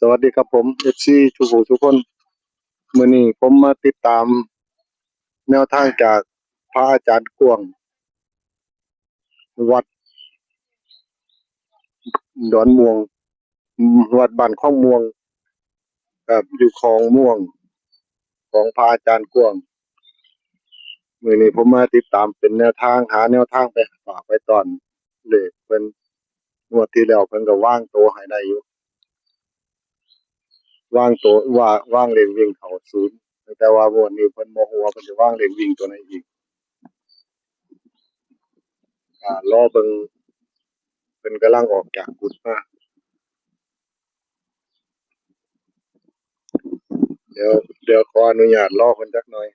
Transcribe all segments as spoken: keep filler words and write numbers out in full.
สวัสดีครับผม เอฟซี ทุกผู้ทุกคน มื้อนี้ผมมาติดตามแนวทางจากพระอาจารย์กวาง วัดดอนม่วง วัดบ้านคลองม่วง ครับ อยู่คลองม่วง ของพระอาจารย์กวาง มื้อนี้ผมมาติดตามเป็นแนวทาง หาแนวทางไปฝากไปตอนเลขเพิ่น งวดที่แล้วเพิ่นก็วางตัวให้ได้อยู่ วางตัว ว่า วางเลขวิ่งเข้าศูนย์ แต่ว่างวดนี้เพิ่นบ่ฮู้ว่าเพิ่นสิวางเลขวิ่งตัวไหนอีก อ่า รอเบิ่ง เพิ่นกำลังออกจากกุฏิมา เดี๋ยว เดี๋ยวขออนุญาตรอเพิ่นจักหน่อย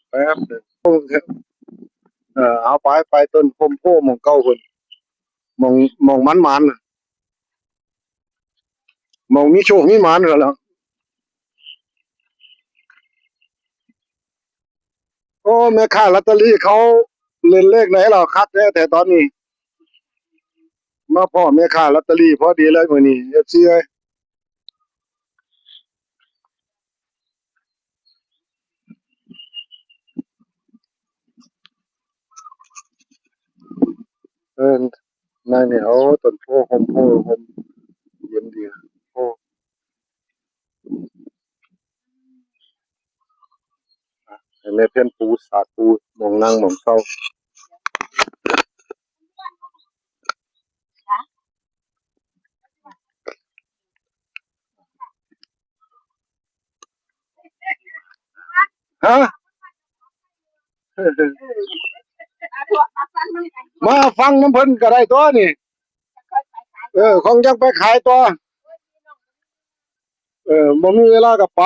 แป๊บหนึ่ง เออ เอาไป ไปต้นโพธิ์โพธิ์หม่องเก่าเพิ่น หม่อง หม่องมันๆ น่ะ หม่องมีโชคมีหมานนั่นแหละ โอ้ แม่ค้าลอตเตอรี่เขาเล่นเลขไหนเหรอ คักแท้แต่ตอนนี้ มาพ้อแม่ค้าลอตเตอรี่พอดีเลยมื้อนี้ เอฟซี เอ้ย เออ นั่งเนี่ย โอ้ ต้นโพธิ์ โฮมโพธิ์ โฮมเย็นดี โอ้ ให้แม่เพี้ยนปูสาดปู หม่องนั่งหม่องเซา ฮะ มาฟังนำเพิ่นก็ได้ตั๊วนี่ เออ ของจักไปขายตั๊ว เออ บ่มีเวลาก็ไป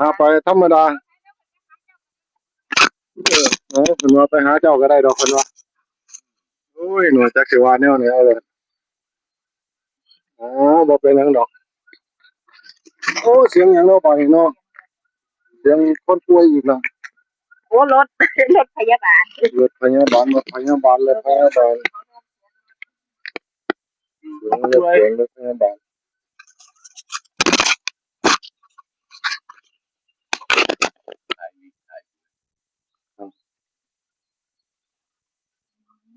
หาไปธรรมดา เออ เออ เพิ่นว่าไปหาเจ้าก็ได้ดอก เพิ่นว่า โอ้ย หน่วยจักสิว่าแนวไหนเอาเลย อ๋อ บ่เป็นหยังดอก โอ้ เสียงหยังเนาะ บาดนี้เนาะ เสียงคนป่วยอีกแล้ว โอ้ รถ รถพยาบาล รถพยาบาล รถพยาบาล รถพยาบาล เสียงรถเสียงรถพยาบาล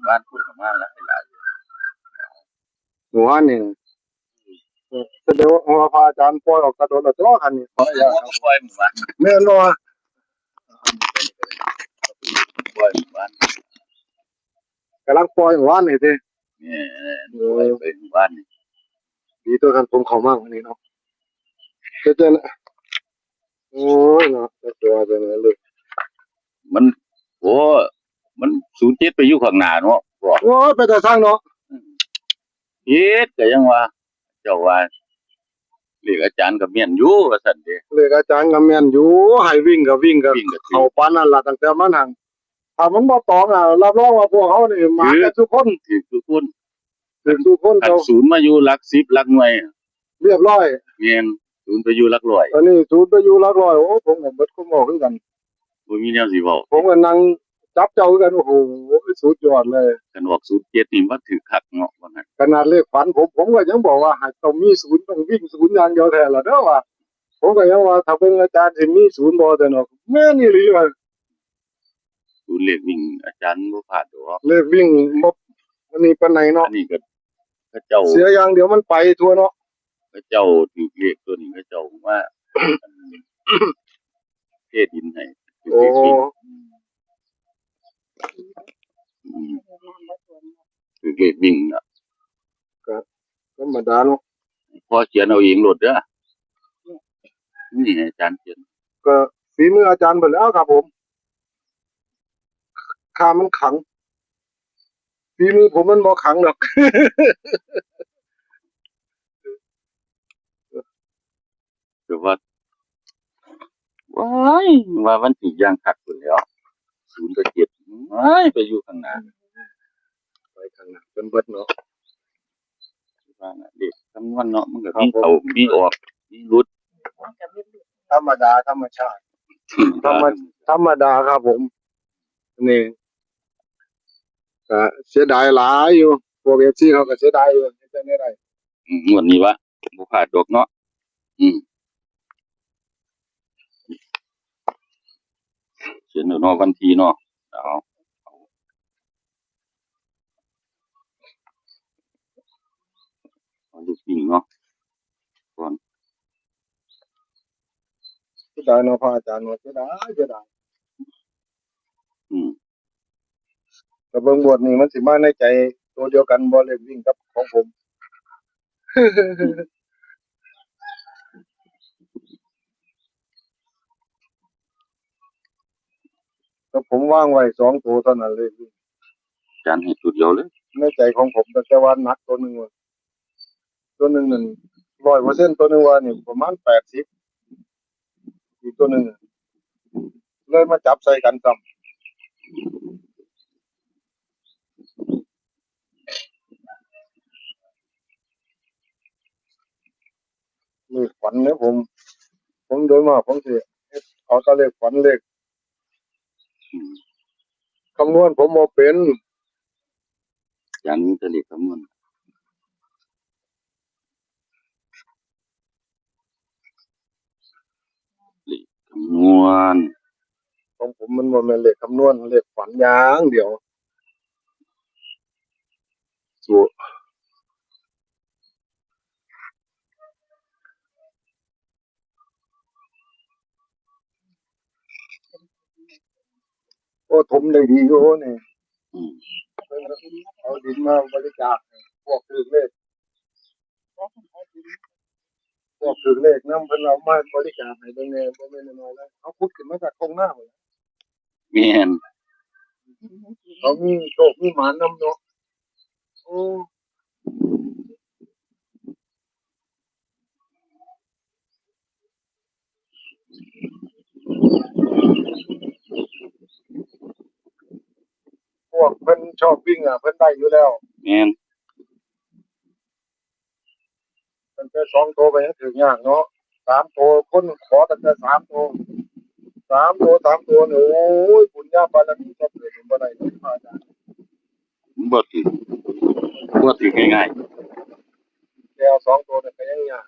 บ้านพูดกับบ้านแล้วหลาย หมู่บ้านนี่ เออ แสดงว่า ว่าพระอาจารย์ปล่อยออกกระโดดแล้วตัวคันนี้ ขออนุญาตครับ ปล่อยหมู่บ้าน แม่นบ่วะ ปล่อยหมู่บ้าน กำลังปล่อยหมู่บ้านนี่ติ นี่ เออ ปล่อยไปหมู่บ้านนี่ ดีตัวกันผมเข้ามาวันนี้เนาะ เจ้าเจ้านะ โอ้ยเนาะ เจ้าตัวเป็นไงลูก มัน โอ้ มันศูนย์เจ็ดไปอยู่ข้างหน้าเนาะ บอก โอ้ย ไปแต่ทางเนาะ อืม เฮ็ดก็ยังว่า เจ้าว่า เลขอาจารย์ก็แม่นอยู่ ว่าซั่นเด้ เลขอาจารย์ก็แม่นอยู่ ให้วิ่งก็วิ่งก็ วิ่งก็ถือ เข้าปานนั้นล่ะ ตั้งแต่มันหั่น ถ้ามันบ่ตองอ่ะ รับรองว่าพวกเขานี่หมานกันทุกคน ถืกทุกคน ถืกทุกคน คัน เขา ศูนย์มาอยู่หลักสิบหลักหน่วย เรียบร้อย แม่น ศูนย์ไปอยู่หลักร้อย อันนี้ศูนย์ไปอยู่หลักร้อย โอ้ ผมก็เบิดความเว้าคือกัน บ่มีแนวสิเว้า ผมก็นั่งจับเจ้าคือกัน โอ้โห สุดยอดเลย คันออกศูนย์เจ็ดนี่มันถืกคักเนาะ ว่างั้น ขนาดเลขฝันผม ผมก็ยังบอกว่าให้ต้องมีศูนย์ ต้องวิ่งศูนย์อย่างเดียวแท้ล่ะเด้อว่า ผมก็ยังว่าถ้าเบิ่งอาจารย์สิมีศูนย์บ่ แต่เนาะ แม่นอีหลีว่า ศูนย์เลขวิ่งอาจารย์บ่พลาดดอก เลขวิ่งบ่ อันนี้ปานใดเนาะ อันนี้ก็ เขาเจ้า เสียอย่างเดียวมันไปทั่วเนาะ เขาเจ้าถืกเลขตัวนี้ เขาเจ้าว่า เทดินให้ ถืกเลขวิ่ง โอ้ อืม ถืกเลขวิ่งน่ะ ก็ธรรมดาเนาะ พอเขียนเอาเองโลดเด้อ นี่อาจารย์เขียน ก็ฝีมืออาจารย์เพิ่นแล้วครับผม ข้ามันขัง ฝีมือผมมันบ่ขังดอก แต่ว่า ว้าย ว่ามันสิอย่างคักพุ้นแหล้ว ศูนย์กับเจ็ด ว้าย ไปอยู่ข้างหน้า ไปข้างหน้าเพิ่นเบิดเนาะ ว่าน่ะ เลขคำนวณเนาะ มันก็ ครับ มี ผม เข้า มีออก มีหลุด ธรรมดา ธรรมชาติ อืม ธรรม- ธรรมดาครับผม นี่ ก็เสียดายหลายอยู่ พวก เอฟซี เขาก็เสียดายอยู่ เฮ็ดจั่งใดได้ อืม งวดนี้วะ บ่พลาดดอกเนาะ อืม เขียนเอาเนาะ วันที่เนาะ เอา เอา เอาเลขวิ่งเนาะ ก่อน เสียดายเนาะ พระอาจารย์เนาะ เสียดาย เสียดาย อืม แต่เบิ่งงวดนี้มันสิมาในใจตัวเดียวกันบ่ เลขวิ่งกับของผม แต่ผมวางไว้สองตัวเท่านั้น เลขวิ่ง อาจารย์ให้ตัวเดียวเลย ในใจของผม แต่ว่าหนักตัวหนึ่งว่ะ ตัวหนึ่งนั่น ร้อยเปอร์เซ็นต์ ตัวหนึ่งว่านี่ประมาณแปดสิบ อีกตัวหนึ่ง เลยมาจับใส่กันซ้ำ เลขฝันเนี่ยผม ผมโดยมากผมสิเอาแต่เลขฝัน เลข อืม คำนวณผมบ่เป็น อาจารย์มีแต่เลขคำนวณ เลขคำนวณ ของผมมันบ่แม่นเลขคำนวณ เลขฝันอย่างเดียว สู้ โอ้ ถมได้ดีอยู่นี่ อืม เอาดินมาบริจาค พวกถืกเลข พวกถืกเลขนำ เพิ่นเอามาบริจาคให้เบิ่งแหน่ บ่แม่นน้อยๆ แล้ว เอาขุดขึ้นมาจากทุ่งนา แม่น เขามีโชคมีหมานนำเนาะ โอ้ พวกเพิ่นชอบวิ่งอะ เพิ่นได้อยู่แล้ว แม่น ตั้งแต่สองตัวไปยังถืกยากเนาะ สามตัว คนขอตั้งแต่สามตัว สามตัว สามตัวเนี่ย โอ้ย บุญญาบารมีก็เกิดขึ้นบ่ได้เลย พระอาจารย์ บ่ถืก บ่ถืกง่ายๆ แต่เอาสองตัวเนี่ยก็ยังยาก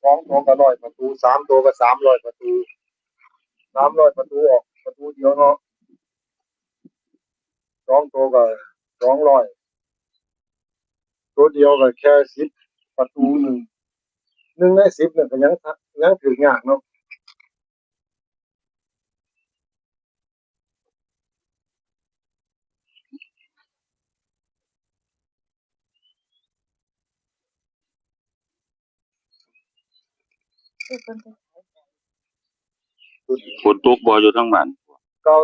สองตัวก็ร้อยประตู สามตัวก็สามร้อยประตู สามร้อยประตูออกประตูเดียวเนาะ สองตัวก็สองร้อย ตัวเดียวก็แค่สิบประตู หนึ่ง หนึ่งในสิบเนี่ยก็ยัง ยังถืกยากเนาะ ฝนตกบ่อยู่ทางบ้าน ก็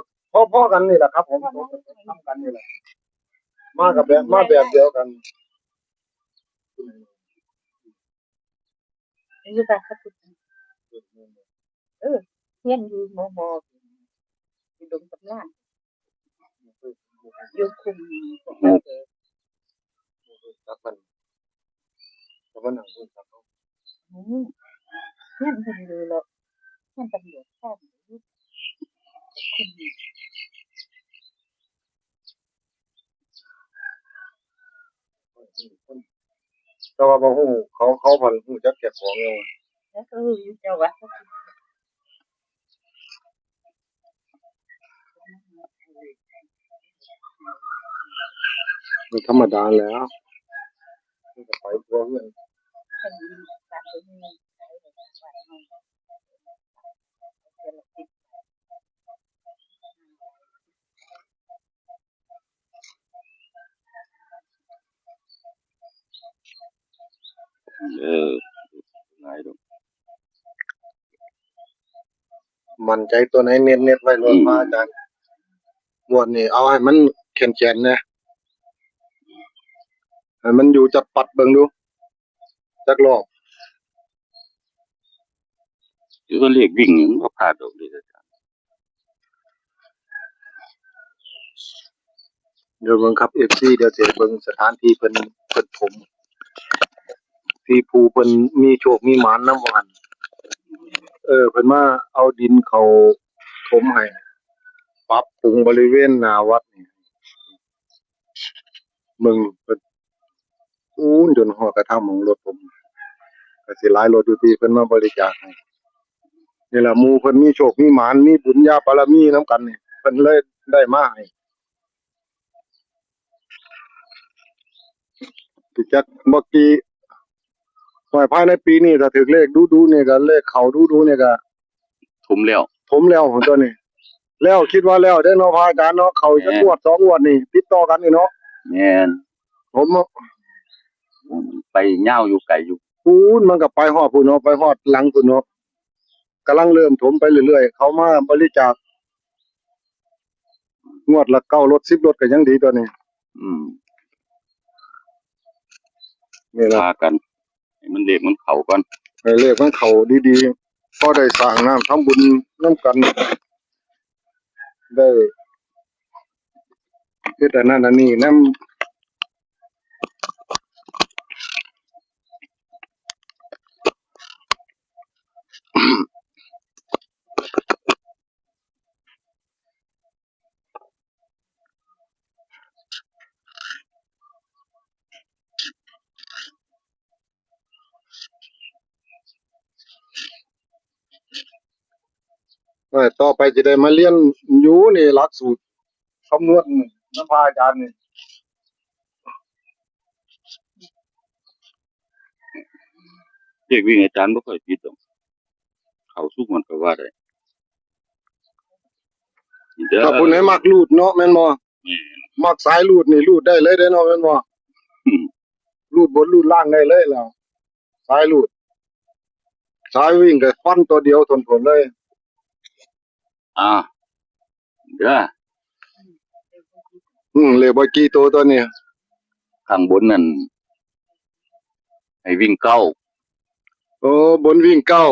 พอๆกันนี่แหละครับผม ทำกันนี่แหละ มากับแบบ มาแบบเดียวกัน อยู่บ้านเขาติดกัน เออ เฮียนอยู่มอมอ อยู่ดงตำลาน อยู่คุม ครับมัน แต่ว่าหนังสือครับ อืม เฮียนเพิ่นอยู่แล้ว เฮียนตำรวจเข้าอยู่ แต่ว่าบ่ฮู้ เขา เขาพันฮู้จักเจ้าของแล้ว แล้วก็อยู่จังหวัด มันธรรมดาแล้ว มันก็ไปทั่วเฮือน เออ หลายดอก มั่นใจตัวไหนเน้นๆไว้โลด อืม พระอาจารย์ งวดนี้เอาให้มันแข็งๆนะ ให้มันอยู่จักปัดเบิ่งดู จักรอบ คือว่าเลขวิ่งนี่มันบ่พลาดดอกเด้ อาจารย์ เดี๋ยวเบิ่งครับ เอฟซี เดี๋ยวสิเบิ่งสถานที่เพิ่น เพิ่นถม ที่ผู้เพิ่นมีโชคมีหมานนำว่าหั่น เออ เพิ่นมาเอาดินเขาถมให้ ปรับปรุงบริเวณหน้าวัดนี่ เบิ่งเพิ่น ปูนจนฮอดกระทั่งหม่องรถผม ก็สิหลายรถอยู่ที่เพิ่นมาบริจาคให้ นี่ล่ะ หมู่เพิ่นมีโชคมีหมาน มีบุญญาบารมีนำกันนี่ เพิ่นเลยได้มาให้ สิจักบ่กี่ ว่าภายในปีนี้ถ้าถืกเลขดูๆนี่ก็ เลขเข้าดูๆนี่ก็ ถมแล้ว ถมแล้วตัวนี้ แล้วคิดว่าแล้วเด้เนาะ พระอาจารย์เนาะ เข้าจัก แม่น งวดสองงวดนี่ ติดต่อกันนี่เนาะ แม่น ถม ไปยาวอยู่ ไกลอยู่ ปูนมันก็ไปฮอดพู้นเนาะ ไปฮอดหลังพู้นเนาะ กำลังเริ่มถมไปเรื่อยๆ เขามาบริจาค งวดละเก้ารถ สิบรถก็ยังดีตัวนี้ อืม นี่ล่ะ พากัน ให้มันเลขมันเข้าก่อน ให้เลขมันเข้าดีๆ พอได้สร้างน้ำทำบุญนำกัน ได้เฮ็ดอันนั้นอันนี้นำ เออ ต่อไปจะได้มาเรียนอยู่นี่ หลักสูตรคำนวณนำพระอาจารย์นี่ เลขวิ่งอาจารย์บ่ค่อยผิดดอก เข้าสู่งวดก็ว่าได้ เด้อ ถ้าผู้ใดมักรูดเนาะ แม่นบ่ แม่น มักสายรูดนี่รูดได้เลยเด้เนาะ แม่นบ่ อืม รูดบนรูดล่างได้เลยแล้ว สายรูด สายวิ่งก็ฟันตัวเดียวทนๆเลย อ่า เด้อ อืม เลขบ่กี่ตัวตัวนี้ ข้างบนนั่น ให้วิ่งเก้า โอ้ บนวิ่งเก้า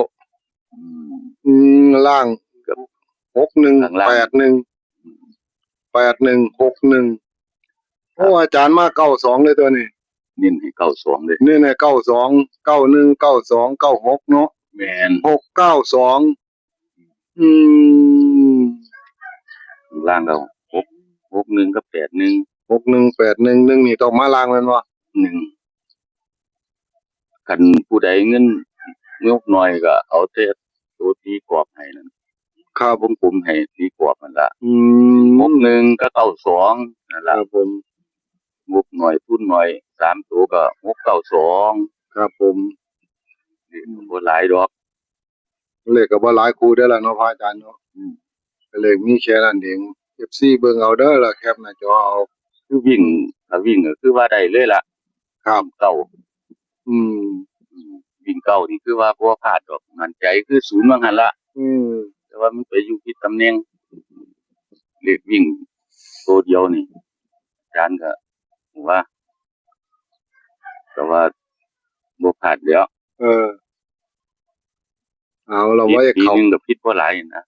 อืม อืม ล่าง ครับ หกหนึ่ง ข้างล่าง แปดหนึ่ง แปดหนึ่ง หกหนึ่ง โอ้ อาจารย์มาเก้าสองเลยตัวนี้ เน้นให้เก้าสองเลย เน้นให้เก้าสอง เก้าหนึ่ง เก้าสอง เก้าหก เนาะ แม่น หกเก้าสอง อืม ล่างเรา หก หกหนึ่ง กับ แปดหนึ่ง หกหนึ่ง แปดหนึ่ง หนึ่งนี่ต้องมาล่างแม่นบ่ หนึ่ง คันผู้ใดเงินงบน้อยก็เอาแต่ตัวตีกรอบให้นั่น ครับ วงกลมให้ตีกรอบนั่นล่ะ อืม หกหนึ่ง กับ เก้าสอง นั่นล่ะ ครับผม งบน้อยทุนน้อย สามตัวก็ หกเก้าสอง ครับผม นี่ก็บ่หลายดอก เลขก็บ่หลายคู่เด้อล่ะเนาะ พระอาจารย์เนาะ อืม เลขมีแค่นั้นเอง เอฟซี เบิ่งเอาเด้อล่ะ แคปหน้าจอเอา คือวิ่ง ถ้าวิ่งก็คือว่าได้เลยล่ะ ครับ เก้า อืม อืม วิ่งเก้านี่คือว่าบ่พลาดดอก มั่นใจคือศูนย์ว่าหั่นล่ะ อืม แต่ว่ามันไปอยู่ผิดตำแหน่ง เลขวิ่งตัวเดียวนี่ อาจารย์ก็ว่า แต่ว่าบ่พลาดแล้ว เออ เอา เราไว้ ผิดปี เขา หนึ่งก็ผิดบ่หลายนะ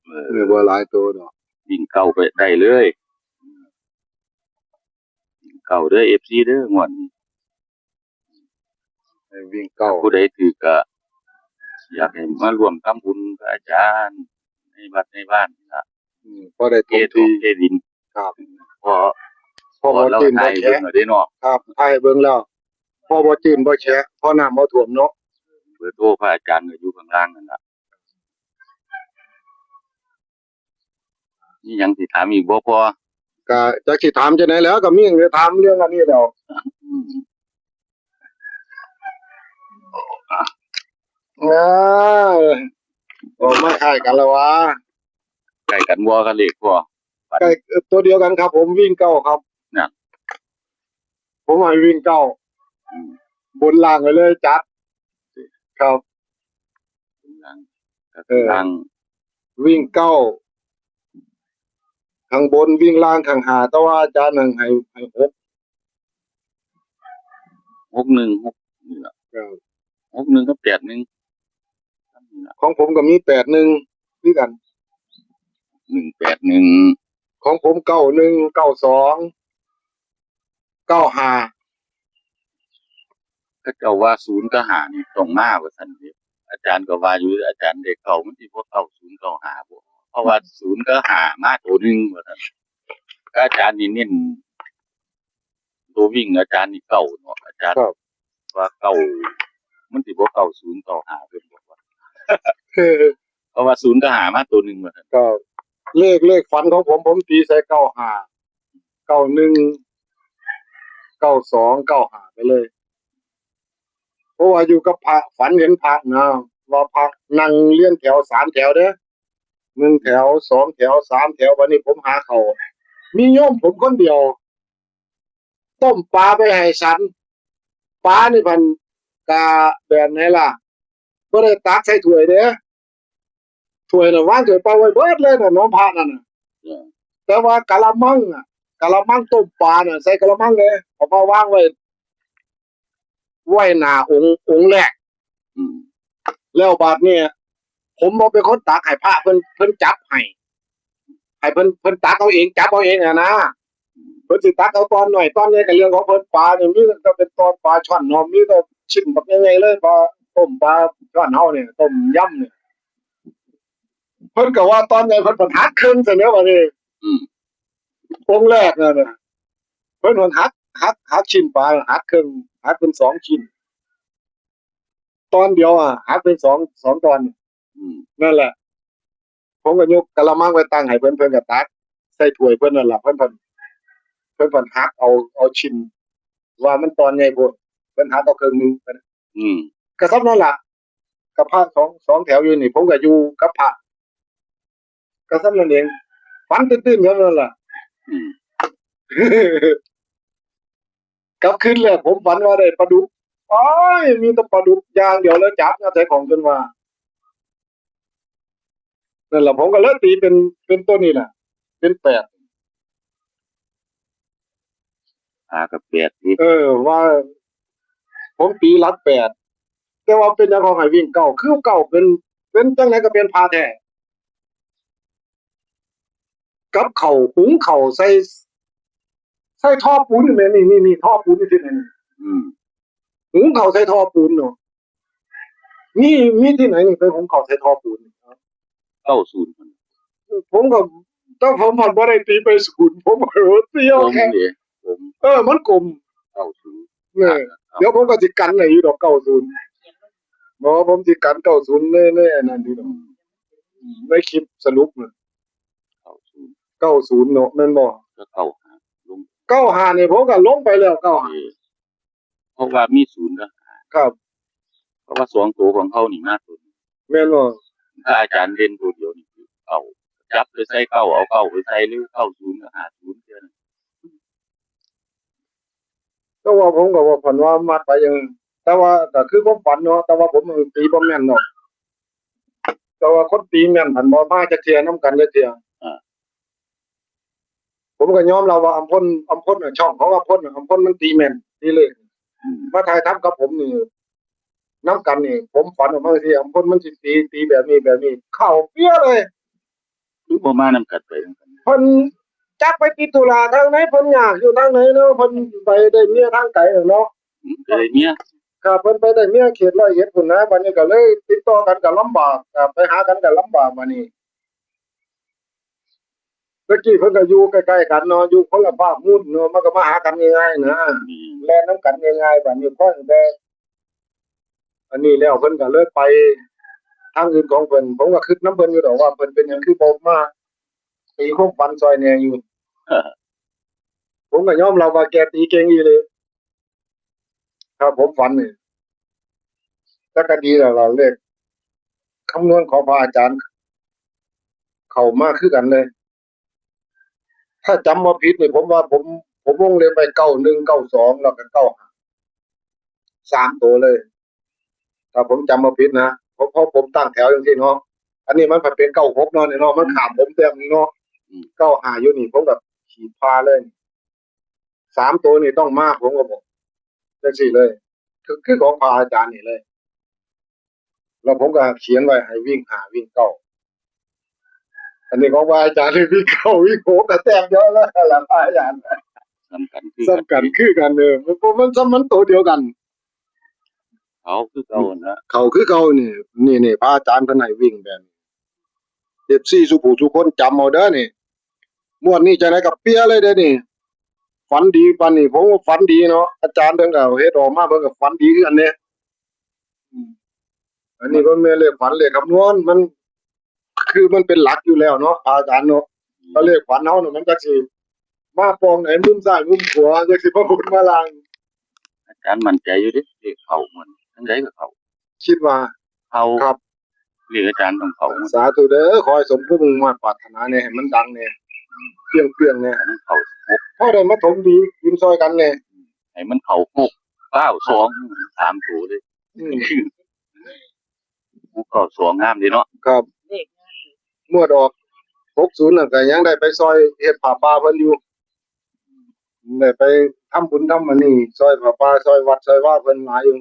เออ เออ บ่หลายตัวดอก วิ่งเก้าไปได้เลย วิ่งเก้าเด้อ เอฟซี เด้องวดนี้ ให้วิ่งเก้า ผู้ใดถืกก็ อยากให้มาร่วมทำบุญกับอาจารย์ ในวัดในบ้านนี่ล่ะ อืม พอได้ถมที่ เทดิน ครับ พอ พอบ่จื้นบ่แฉะ พอเราถ่ายเบิ่งเอาเด้เนาะ ครับ ถ่ายเบิ่งแล้ว พอบ่จื้นบ่แฉะ พอน้ำบ่ท่วมเนาะ เบอร์โทรพระอาจารย์ก็อยู่ข้างล่างนั่นล่ะ มีหยังสิถามอีกบ่พ่อ ก็จักสิถามจั่งใดแล้ว ก็มีหยังสิถามเรื่องอันนี้แล้ว อืม อ่า ออกมาคล้ายกันแล้ววะ ใกล้กันบ่กับเลขพ่อ ใกล้ เอ่อ ตัวเดียวกันครับ ผมวิ่งเก้าครับ น่ะ ผมให้วิ่งเก้า อืม บนล่างไปเลย จัด ครับ บนล่าง ก็คือ เออ ล่าง วิ่งเก้า ข้างบนวิ่งล่างข้างห้า แต่ว่าอาจารย์นั่นให้ ให้หก หกหนึ่ง หก นี่ล่ะ ครับ หกหนึ่ง กับ แปดหนึ่ง ของผมก็มี แปดหนึ่ง คือกัน หนึ่ง แปดหนึ่ง ของผม เก้าหนึ่ง เก้าสอง เก้าห้า เขาเจ้าว่า ศูนย์ กับ ห้า นี่ต้องมา ว่าซั่นเด้ อาจารย์ก็ว่าอยู่ อาจารย์เลขเก้ามันสิบ่เข้า ศูนย์ เก้าห้า บ่ เพราะว่า ศูนย์ กับ ห้า มาตัวหนึ่ง ว่าซั่น อาจารย์นี่เน้น ตัววิ่งอาจารย์นี่เก้าเนาะ อาจารย์ ครับ ว่าเก้า มันสิบ่เก้าศูนย์เก้าห้าเพิ่นบอกว่า เพราะว่าศูนย์กับห้ามาตัวหนึ่งว่าซั่น ก็เลขเลขฝันของผม ผมตีใส่เก้าห้า เก้าหนึ่ง เก้าสอง เก้าห้า ไปเลย เพราะว่าอยู่กับพระ ฝันเห็นพระนะ ว่าพระนั่งเรียงแถวสามแถวเด้อ หนึ่งแถว สองแถว สามแถว วันนี้ผมหาเขา มีโยมผมคนเดียว ต้มปลาไปให้ฉัน ปลานี่พันกะแบบไหนล่ะ บ่ได้ตักใส่ถ้วยเด้ ถ้วยน่ะวางถ้วยเปล่าไว้เบิดเลยน่ะ น้องพระนั่นน่ะ อืม แต่ว่ากะละมังน่ะ กะละมังต้มปลาน่ะ ใส่กะละมังเลย เอามาวางไว้ ไว้หน้าองค์ องค์แรก อืม แล้วบาดเนี่ย ผมบ่เป็นคนตักให้พระ เพิ่น เพิ่นจับให้ ให้เพิ่น เพิ่นตักเอาเอง จับเอาเองอะนะ เพิ่นสิตักเอาตอนหน่อยตอนใหญ่ก็เรื่องของเพิ่น ปลาเนี่ยมีแต่เป็นตอนปลาช่อนเนาะ มีแต่ชิ้นบักใหญ่ๆเลย ปลาต้มปลาช่อนเฮาเนี่ย ต้มยำเนี่ย เพิ่นก็ว่าตอนใหญ่ เพิ่นหั่นหักครึ่งซะแล้วบัดนี้ อืม องค์แรกนั่นน่ะ เพิ่นหั่นหัก หัก หักชิ้นปลา หักครึ่ง หักเป็นสองชิ้น ตอนเดียวอ่ะ หักเป็นสอง สองตอน อืม นั่นแหละ ผมก็ยกกะละมังไปตั้งให้เพิ่น เพิ่นก็ตักใส่ถ้วยเพิ่นนั่นล่ะ เพิ่นเพิ่น เพิ่นเพิ่นหักเอา เอาชิ้น ว่ามันตอนใหญ่โพด เพิ่นหักเอาครึ่งหนึ่ง อืม ก็ส่ำนั่นล่ะ กับพระสอง สองแถวอยู่นี่ ผมก็อยู่กับพระ ก็ส่ำนั่นเอง ฝันตื่นๆ เท่านั้นล่ะ อืม กลับคืนแล้ว ผมฝันว่าได้ปลาดุก โอ้ย มีแต่ปลาดุกอย่างเดียวเลย จับมาใส่ของจนว่า นั่นล่ะ ผมก็เลยตีเป็น เป็นตัวนี้น่ะ เป็นแปด ห้ากับแปดนี่ เออ ว่า ผมตีหลักแปด แต่ว่าเป็นหยังเขาให้วิ่งเก้า คือเก้าเป็น เป็นจังได๋ก็เป็นพระแท้ กับข้าว หุงข้าวใส่ ใส่ท่อปูนนี่แหม นี่ นี่ นี่ ท่อปูนนี่ที่ไหนนี่ อืม หุงข้าวใส่ท่อปูนเนาะ มี มีที่ไหนนี่ไปหุงข้าวใส่ท่อปูน เก้าศูนย์ ผมก็ แต่ผมพันบ่ได้ตีไปศูนย์ ผมก็ตีเอาแค่ ผมเนี่ยผม เออ มันกลม เก้าศูนย์ เออ เดี๋ยวผมก็สิกันให้อยู่ดอก เก้าศูนย์ บ่ ผมสิกัน เก้าศูนย์ ใน ในอันนั้นอยู่ดอก ในคลิปสรุปน่ะ เก้าศูนย์ เก้าศูนย์ เนาะ แม่นบ่ ก็เก้าห้าลง เก้าห้า นี่ผมก็ลงไปแล้ว เก้าห้า เออ เพราะว่ามีศูนย์ก็ ครับ เพราะว่าสองตัวของเขานี่มากสุด แม่นบ่ ถ้าอาจารย์เล่นตัวเดียวนี่คือเก้า จับไปใส่เก้า เอาเก้าไปใส่หรือเก้าศูนย์ก็ห้าศูนย์แค่นั้น แต่ว่าผมก็ว่าฝันว่ามักไปอย่าง แต่ว่าก็คือความฝันเนาะ แต่ว่าผมตีบ่แม่นเนาะ แต่ว่าคนตีแม่นพันบ่มาจักเทื่อนำกันจักเทื่อ อ่า ผมก็ยอมรับว่าอำพล อำพลน่ะ ช่องของอำพลน่ะ อำพลมันตีแม่น ตีเลข อืม มาถ่ายทำกับผมนี่ นำกันนี่ ผมฝันออกมาสิ อำพลมันสิตี ตีแบบนี้ แบบนี้ เข้าเปี้ยเลย คือบ่มานำกันไปนำกัน เพิ่นจักไปติดธุระทางไหน เพิ่นยากอยู่ทางไหนเนาะ เพิ่นไปได้เมียทางไกลเนาะ อืมไปเลยเนี่ย ครับ เพิ่นไปได้เมียเขตร้อยเอ็ดพุ้นนะ บัดนี้ก็เลยติดต่อกันก็ลำบาก ก็ไปหากันก็ลำบากบัดนี้ ตะกี้เพิ่นก็อยู่ใกล้ๆกันเนาะ อยู่คนละภาคหมู่เนาะ มันก็มาหากันง่ายๆนะ อืม แล่นนำกันง่ายๆ บัดนี้พอแต่อันนี้แล้วเพิ่นก็เลยไปทางอื่นของเพิ่น ผมก็คิดนำเพิ่นอยู่ดอกว่าเพิ่นเป็นหยังคือบ่มาตีความฝันซอยแหน่อยู่ ผมก็ยอมรับว่าแกตีเก่งอีหลี ครับ ผมฝันนี่ แต่ก็ดีแล้วล่ะ เลขคำนวณของพระอาจารย์ เข้ามาคือกันเลย ถ้าจำบ่ผิดนี่ ผมว่าผม ผมวงเล็บไว้ เก้าหนึ่ง เก้าสอง แล้วก็ เก้าห้า สามตัวเลย ถ้าผมจำบ่ผิดนะ เพราะ เพราะผมตั้งแถวจังซี่เนาะ อันนี้มันผัดเป็น เก้าหก เนาะ นี่เนาะ มันข้ามผมแต้มหนึ่งเนาะ อืม เก้าห้า อยู่นี่ ผมก็ขีดผ่าเลย สามตัวนี่ต้องมา ผมก็บอกจังซี่เลย คือ คือของพระอาจารย์นี่เลย แล้วผมก็เขียนไว้ให้วิ่งห้า วิ่งเก้า อันนี้ของพระอาจารย์นี่วิ่งเก้า วิ่งหก ก็แต้มเดียวแล้วล่ะ พระอาจารย์ ซ้ำกันคือ ซ้ำกันคือกัน เออ มัน มัน มันตัวเดียวกัน เขาคือเก่านะ เขาคือเขานี่ นี่ นี่ พระอาจารย์เพิ่นให้วิ่งแบบนี้ เอฟซี สุผู้สุคนจำเอาเด้อนี่ งวดนี้จังได๋ก็เปี้ยเลยเด้อนี่ ฝันดีปานนี้ ผมก็ฝันดีเนาะ อาจารย์เพิ่นก็เฮ็ดออกมา เพิ่นก็ฝันดีคือกันเด้ อืม อันนี้ก็แม่นเลขฝัน เลขคำนวณ มัน คือมันเป็นหลักอยู่แล้วเนาะ อาจารย์เนาะ แล้วเลขฝันเฮาน่ะ มันจักสิมาปองไหน มุมซ้าย มุมขวา จักสิมาบนมาล่าง อาจารย์มั่นใจอยู่เด้ เลขเข้ามัน จั่งใดก็เข้า คิดว่า เข้า ครับ เลขอาจารย์ต้องเข้า สาธุเด้อ ขอให้สมความมุ่งมาดปรารถนาแน่ ให้มันดังแน่ เปรี้ยงๆแน่ ให้มันเข้าหก พอได้มาถมดีกินซอยกันแน่ ให้มันเข้าหกเก้าสอง สามตัวเลย อืม หกเก้าสอง งามดีเนาะ ครับ เลข งวดออก หกศูนย์ นั่นก็ยังได้ไปซอยเฮ็ดผ้าป่าเพิ่นอยู่ ได้ไปทำบุญทำอันนี้ ซอยผ้าป่า ซอยวัด ซอยวาเพิ่นหลายอยู่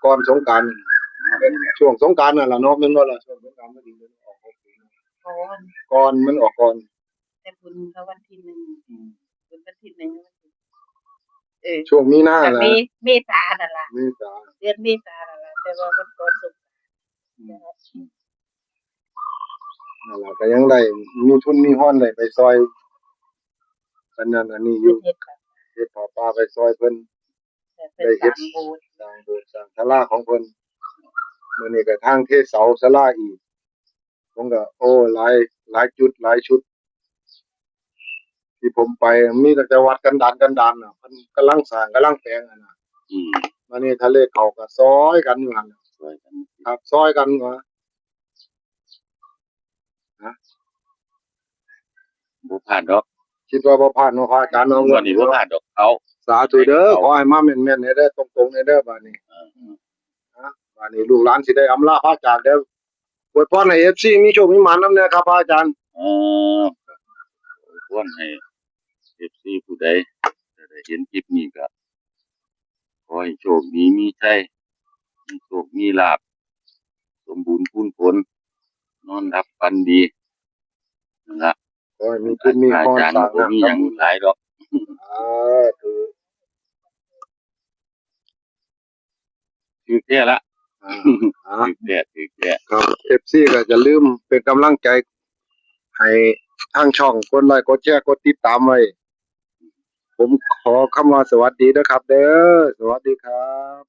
ก่อนสงกรานต์ เป็นช่วงสงกรานต์นั่นล่ะเนาะ แม่นบ่ล่ะ ช่วงสงกรานต์พอดีเลยออก โอ้ ก่อน มันออกก่อน แต่บุญเขาวันที่หนึ่ง อืม บุญวันที่หนึ่ง เออ ช่วงมีนา แต่ แหละ เม เมษานั่นล่ะ เมษา เดือนเมษานั่นล่ะ แต่ว่ามันก่อนสงกรานต์ อืม นั่นล่ะ ก็ยังได้มีทุนมีฮอนได้ไปซอย อันนั้นอันนี้อยู่ เฮ็ด เฮ็ดผ้าป่าไปซอยเพิ่น แต่เพิ่น ได้เฮ็ด สร้างโบสถ์ สร้างโบสถ์ สร้างศาลาของเพิ่น มื้อนี้ก็ทางเทเสาศาลาอีก ผมก็ โอ้ หลาย หลายจุด หลายชุด ที่ผมไป มีตั้งแต่วัดกันดาร กันดารน่ะ เพิ่นกำลังสร้าง กำลังแปลงหั่นน่ะ อืม มานี่ทะเลเขาก็ซอยกันอยู่หั่นน่ะ ซอยกัน ครับ ซอยกันว่า ฮะ บ่พลาดดอก คิดว่าบ่พลาดเนาะ พระอาจารย์เนาะ งวดนี้บ่พลาดดอก เอา สาธุเด้อ เอา ขอให้มาแม่นๆเด้อ ตรงๆเด้อ บาดนี้ เออ ฮะ บาดนี้ลูกหลานสิได้อำลาพระจากเด้อ อวยพรให้ เอฟซี มีโชคมีหมานนำแน่ครับ พระอาจารย์ เออ อวยพรให้ เอฟซี ผู้ใดจะได้เห็นคลิปนี้ก็ ขอให้โชคดีมีชัย มีโชคมีลาภ สมบูรณ์พูนผล นอนหลับฝันดี นั่นละ ขอให้มีทุนมีฮอน อาจารย์ สร้าง บ่มีหยัง น้ำทำบุญ หลายดอก สาธุ ถืกแท้ละ อ่า ถืกแท้ ถืกแท้ ครับ เอฟซี ก็อย่าลืมเป็นกำลังใจให้ทางช่อง กดไลค์ กดแชร์ กดติดตามไว้ ผมขอคำว่าสวัสดีนะครับเด้อ สวัสดีครับ